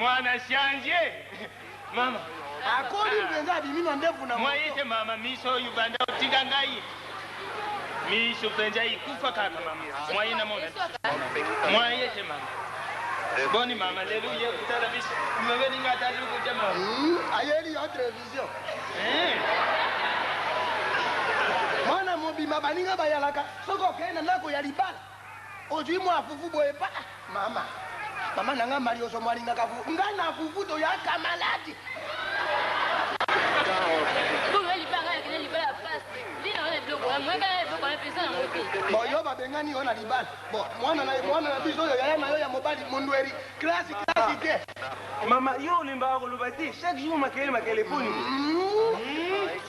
Mwana change. Mama. Akoli mpenza abimi na ndefu na moto. Mwaye te mama, miso oyo banda otika ngai. Miso mpenza ikufa kaka mama. Mwaye na mona. Mwaye te mama. Boni mama, lelo ye kutala biso. Mabeli nga ata luku te mama. Ayeli yo television. Eh. Mwana mobima baninga bayalaka soki okei na ndako ya libala ozwi mwa fufu boye pa mama mama na nga marioso mwalingaka fufu nga na fufu toyaka maladi. Bon yo babengani yo na libala bon mwana na mwana na biso oyo yaya na yo ya mobali mondweri classe classe te. Mama yo olembaka koloba te chaque jour makelele makelele poni boye.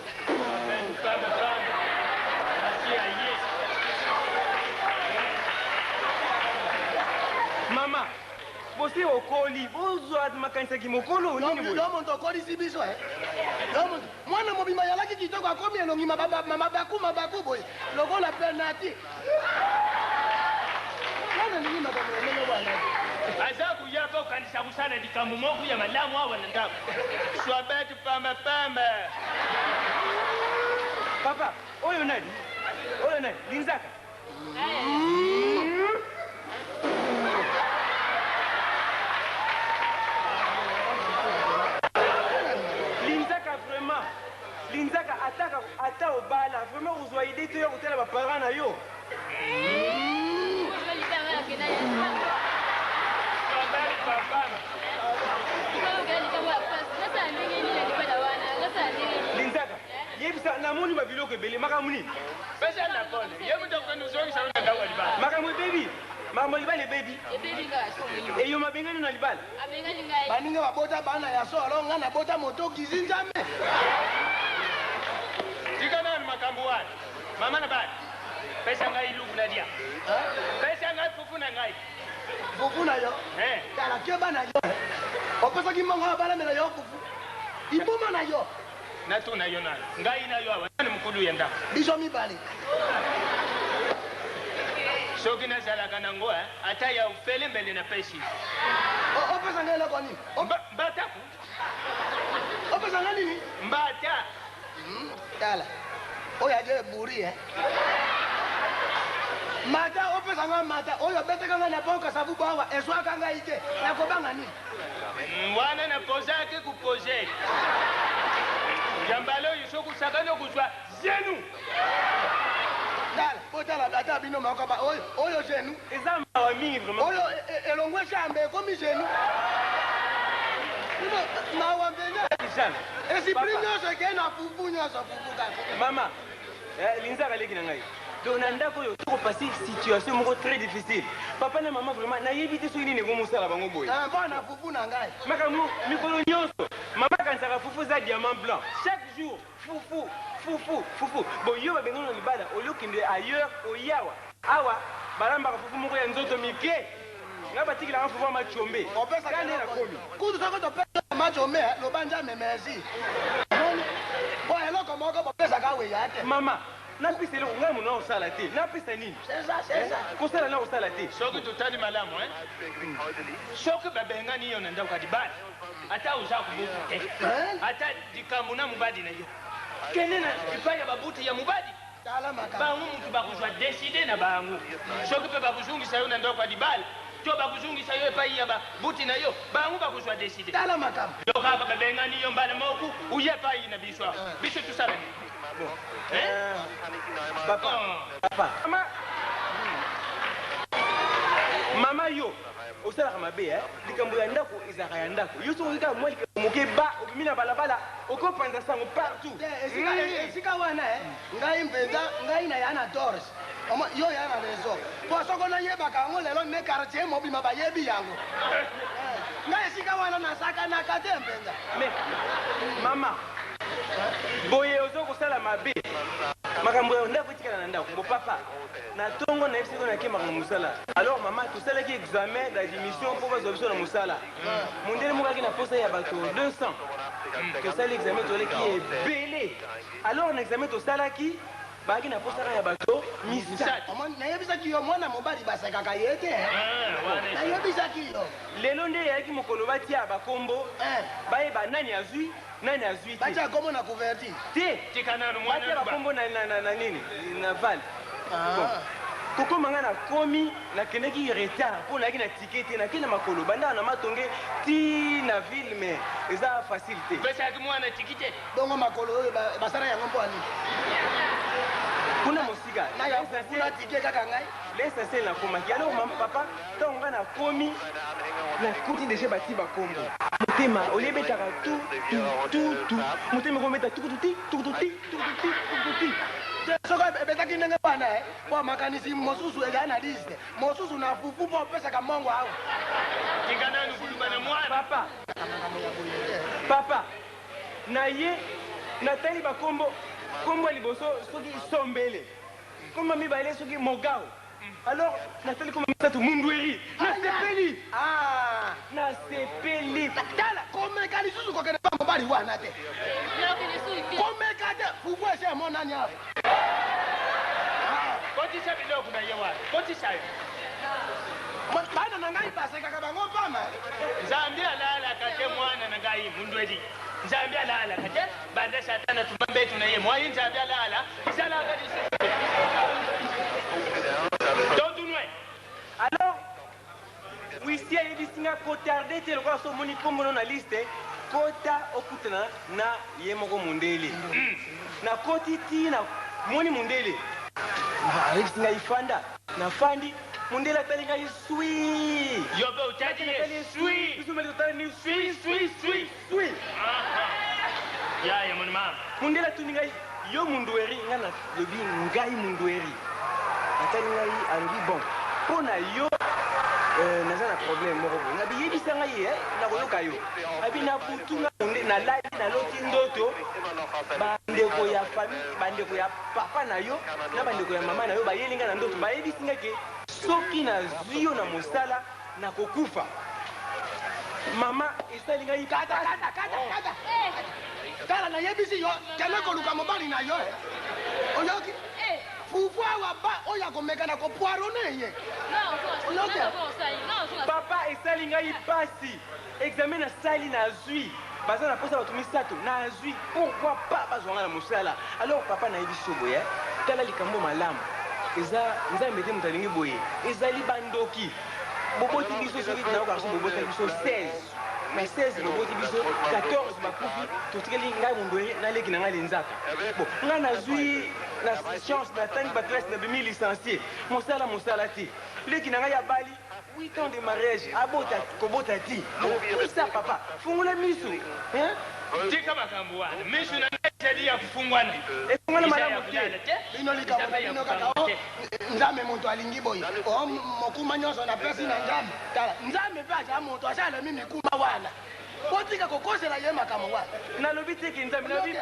Mama bosi okoli bozwa makanisi ya kimokolo nini boye. Yo moto okolisi biso eh. Yo moto mwana mobimba ayalaki kitoko akomi elongi mabaku mabaku boye lokola penalty. Nani alingi makambo ya ndenge wana te? Aza kuya mpe okanisa kosala likambo moko ya malamu awa na ndako. Swabet pamba pamba. Papa, oyo nani? Oyo nani? Linzaka. Linzaka vraiment. Linzaka ataka ata obala vraiment ozwa idee te ya kotala ba parents na yo. Linzaka yebisa namoni ba biloko ebele makambo nini? Pesa na pole. Ye moto akokende kozongisa yo na ndako ya libala. Makambo ebebi. Makambo ya libala ebebi. Eyo mabengani na libala. Baninga babota bana ya solo, nga nabota moto kizi nzambe. Tika nanu makambo wana. Mama na bana, pesa ngai luku nalia. Pesa ngai fufu na ngai. Fufu na yo? Eh. Tala keba na yo. Opesaki mbongo awa balamela yo fufu. Liboma na yo. Natuna yo nanu, ngai na yo awa nani mokulu ya ndako? Biso mibale. Soki nazalaka na ngo eh, ata ya ofele mbele napesi yo. Opesa ngai eloko nini? Mbata ko. Opesa ngai nini? Mbata. Tala. Oyo aje eburi eh. Mata opesa ngai mata oyo obetaka ngai na boka sabubu awa ezwaka ngai te. Nakobanga nini? Wana na pozaki kupoze. Ya mbala oyo soki osakani okozwa genou. Tala, botala ata bino moko ba oyo oyo genou. Eza mawa mingi vraiment. Oyo elongwe jambe ekomi genou. Bino mawa mpenza. Esprit nyonso ekei na fufu nyonso fufu kaka. Mama, eh, linzaka leki na ngai. Donc na ndako oyo toko passer situation moko très difficile. Papa na mama vraiment nayebi te soki nini ekomosala bango boye. Ah, mpo na fufu na ngai. Makambo mikolo nyonso mama akanisaka fufu eza diamant blanc. Chaque jour fufu fufu fufu. Bon yo babengani na libala olie okende ailleurs oyawa. Awa balambaka fufu moko ya nzoto mike. Nga batikelaka fufu ya machombe. Opesaka Kande nakomi. Kutu soki topesa machombe loba Nzambe merci. Omoni? Po eloko moko bopesaka awa eya te. Mama, napesa eloko ngai mono osala te. Napesa nini? C'est ça, c'est ça. Kosala na kosala te. Soki totali malamu hein. Soki babengani yo na ndako ya libala, ata oza kobuku te. Ata likambo na mobali na yo. Kende na epai ya babuti ya mobali. Tala makambo. Bango mutu bakozwa decide na bango. Soki pe bakozongisa yo na ndako ya libala, to bakozongisa yo epai ya babuti na yo, bango bakozwa decide. Tala makambo. Yo kaka babengani yo mbala moko, oye epai na biso awa. Biso tosala nini? Hein? Papa, papa. Mama, mama yo osalaka mabe eh? Likambo ya ndako ezalaka ya ndako. Yo soki oyoki kaka mwa likambo moke ba obimi na balabala okopanza sango partout. Te, esika, esika wana eh, ngai mpenza ngai na ya na tors Omo, yo ya na raison po soko nayebaka yango lelo nde quartier mobima bayebi yango. Eh, ngai esika wana nasakanaka te mpenza. Mais mama, boye ozo kosala mabe. Makambo ya ndako etikala na ndako. Bo papa, na tongo nayebisaki yo nakemaka na mosala. Alors mama, tosalaki examen d'admission mpo bazwa biso na mosala. Mondele moko ayaki na posa ya bato 200. Tosali examen, tozalaki ebele. Alors na examen tosalaki. Bayaki na posa kaka ya bato misato. Omoni, nayebisaki yo mwana mobali basekaka ye te. Ah, Nayebisaki yo. Lelo nde eyaki mokolo batia bakombo, Eh. bayeba nani azwi, nani azwi te. Batia kombo na couverture. Te. Tika nanu mwana Batia bakombo na nini? Na val. Ah. Bon. Kokoma nga nakomi, nakendaki retard mpo nayaki na ticket te, nakei na makolo banda na Matonge ti na ville, mais eza facile te. Pesaki mwana tiki te. Bongo makolo oyo basala yango mpo ani? Kuna mosika. Na ya kuna ticket kaka ngai. L'essentiel nakomaki. Alors mama, papa, ntango ngai nakomi, nakuti deja bati bakombo. Motema oliebetaka tu tu tu tu, motema ekometa tukutu ti tukutu ti tukutu ti tukutu ti. Te, soki ebetaki ndenge wana, po makanisi mosusu ezali na liste, mosusu na fufu, mpo opesaka mbongo awa. Tika nanu kuluba na mwana. Papa, papa, na ye natali bakombo. Kombo ya liboso soki Sombele, kombo ya mibale soki Mogao. Alors natali kombo misato, Mundweri. Nasepeli. Ah. Nasepeli. Tala, komeka lisusu kokende pa mobali wana te. Komeka te. Fufu esi emonani awa. Kotisa biloko na ye wana, kotisa yo. Bana na ngai basekaka bango pama. Nzambe alalaka te, mwana na ngai Mundweli. Nzambe alalaka te. Banda Satana tuma mbetu na ye, mwai Nzambe alala isalaka lisusu te. Tontunwe. Alors huissier ayebisi nga kotarder te, lokola so omoni kombo na liste, kota okutana na ye moko mondele. Nakoti ti na moni mondele, ayebisi ngai fanda. Nafandi, mondele atali ngai swi. Yo mpe otali ye swi. Biso mele totali ni swi swi swi swi. Yaya moni mama. Mondele atuni ngai: "Yo Mundweri?" Ngai nalobi: "Ngai Mundweri." Atali ngai, alobi: "Bon, mpo na yo naza na problème moko boye." Nabi: "Yebisa ngai, nakoyoka yo." Abi: "Na butu nga nalali, naloti ndoto, bandeko ya famille, bandeko ya papa na yo na bandeko ya mama na yo bayeli ngai na ndoto, bayebisi ngai ke soki nazwi yo na mosala, nakokufa." Mama, esali ngai Kata, kata, kata, kata. Tala, nayebisi yo, kende koluka mobali na yo. Oyoki? Fufu awa ba oyo akomeka na kopoironner ye. Papa, esali ngai pasi. Examen nasali, nazwi, baza na posa bato misato, nazwi. Pourquoi pas bazwa nga na mosala? Alors papa, nayebi so boye. Tala, likambo malamu eza Nzambe te moto alingi boye, ezali bandoki. Boboti biso, soki nayoka so, bobotaki biso 16, na 16 boboti biso, 14 bakufi, totikali ngai Mondweri naleki na ngai Lenzaka. Bon, ngai nazwi na chance, natangi baclasse, nabimi licencié, mosala mosala te. Leki na ngai abali, 8 ans de mariage, abota kobota ti. Tout ça, papa, fungola miso, hein? Tika makambo wana, miso na ngai ezali ya kufungwana. Efungwana Eza ya malamu kulala te. te. Bino likambo na bino kaka o Nzambe moto alingi boye, o mokuma nyonso napesi na Nzambe. Tala, Nzambe mpe aza moto, asalemi mikuma wana. Botika kokosela ye makambo wana. Nalobi te ke Nzambe, nalobi.